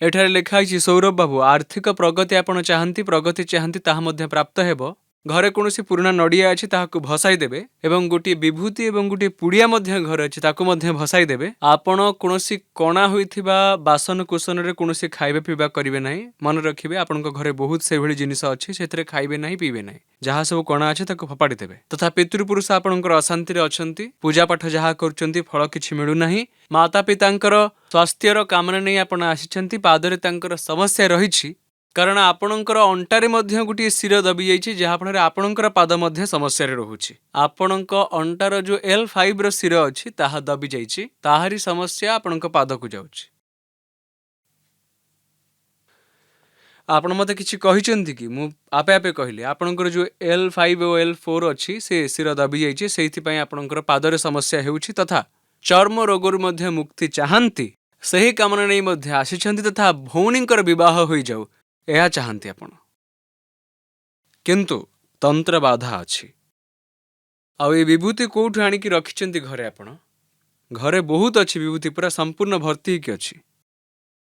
ଏଠାରେ ଲେଖା ହେଇଛି ସୌରଭ ବାବୁ, ଆର୍ଥିକ ପ୍ରଗତି ଆପଣ ଚାହାନ୍ତି, ପ୍ରଗତି ଚାହାନ୍ତି, ତାହା ମଧ୍ୟ ପ୍ରାପ୍ତ ହେବ। ଘରେ କୌଣସି ପୁରୁଣା ନଡ଼ିଆ ଅଛି, ତାହାକୁ ଭସାଇ ଦେବେ ଏବଂ ଗୋଟିଏ ବିଭୂତି ଏବଂ ଗୋଟିଏ ପୁଡ଼ିଆ ମଧ୍ୟ ଘରେ ଅଛି, ତାକୁ ମଧ୍ୟ ଭସାଇ ଦେବେ। ଆପଣ କୌଣସି କଣା ହୋଇଥିବା ବାସନ କୁସନରେ କୌଣସି ଖାଇବା ପିଇବା କରିବେ ନାହିଁ। ମନେ ରଖିବେ, ଆପଣଙ୍କ ଘରେ ବହୁତ ସେଭଳି ଜିନିଷ ଅଛି, ସେଥିରେ ଖାଇବେ ନାହିଁ, ପିଇବେ ନାହିଁ। ଯାହା ସବୁ କଣା ଅଛି ତାକୁ ଫୋପାଡ଼ି ଦେବେ। ତଥା ପିତୃପୁରୁଷ ଆପଣଙ୍କର ଅଶାନ୍ତିରେ ଅଛନ୍ତି, ପୂଜା ପାଠ ଯାହା କରୁଛନ୍ତି ଫଳ କିଛି ମିଳୁନାହିଁ। ମାତା ପିତାଙ୍କର ସ୍ୱାସ୍ଥ୍ୟର କାମନା ନେଇ ଆପଣ ଆସିଛନ୍ତି, ପାଦରେ ତାଙ୍କର ସମସ୍ୟା ରହିଛି, କାରଣ ଆପଣଙ୍କର ଅଣ୍ଟାରେ ମଧ୍ୟ ଗୋଟିଏ ଶିର ଦବି ଯାଇଛି, ଯାହାଫଳରେ ଆପଣଙ୍କର ପାଦ ମଧ୍ୟ ସମସ୍ୟାରେ ରହୁଛି। ଆପଣଙ୍କ ଅଣ୍ଟାର ଯୋଉ L5ର ଶିର ଅଛି ତାହା ଦବି ଯାଇଛି, ତାହାରି ସମସ୍ୟା ଆପଣଙ୍କ ପାଦକୁ ଯାଉଛି। ଆପଣ ମୋତେ କିଛି କହିଛନ୍ତି କି? ମୁଁ ଆପେ ଆପେ କହିଲି। ଆପଣଙ୍କର ଯୋଉ L5 ଓ L4 ଅଛି ସେ ଶିର ଦବି ଯାଇଛି, ସେଇଥିପାଇଁ ଆପଣଙ୍କର ପାଦରେ ସମସ୍ୟା ହେଉଛି। ତଥା ଚର୍ମ ରୋଗରୁ ମଧ୍ୟ ମୁକ୍ତି ଚାହାନ୍ତି, ସେହି କାମନା ନେଇ ମଧ୍ୟ ଆସିଛନ୍ତି। ତଥା ଭଉଣୀଙ୍କର ବିବାହ ହୋଇଯାଉ ଏହା ଚାହାନ୍ତି ଆପଣ, କିନ୍ତୁ ତନ୍ତ୍ର ବାଧା ଅଛି। ଆଉ ଏ ବିଭୂତି କୋଉଠୁ ଆଣିକି ରଖିଛନ୍ତି ଘରେ ଆପଣ? ଘରେ ବହୁତ ଅଛି ବିଭୂତି, ପୁରା ସମ୍ପୂର୍ଣ୍ଣ ଭର୍ତ୍ତି ହେଇକି ଅଛି।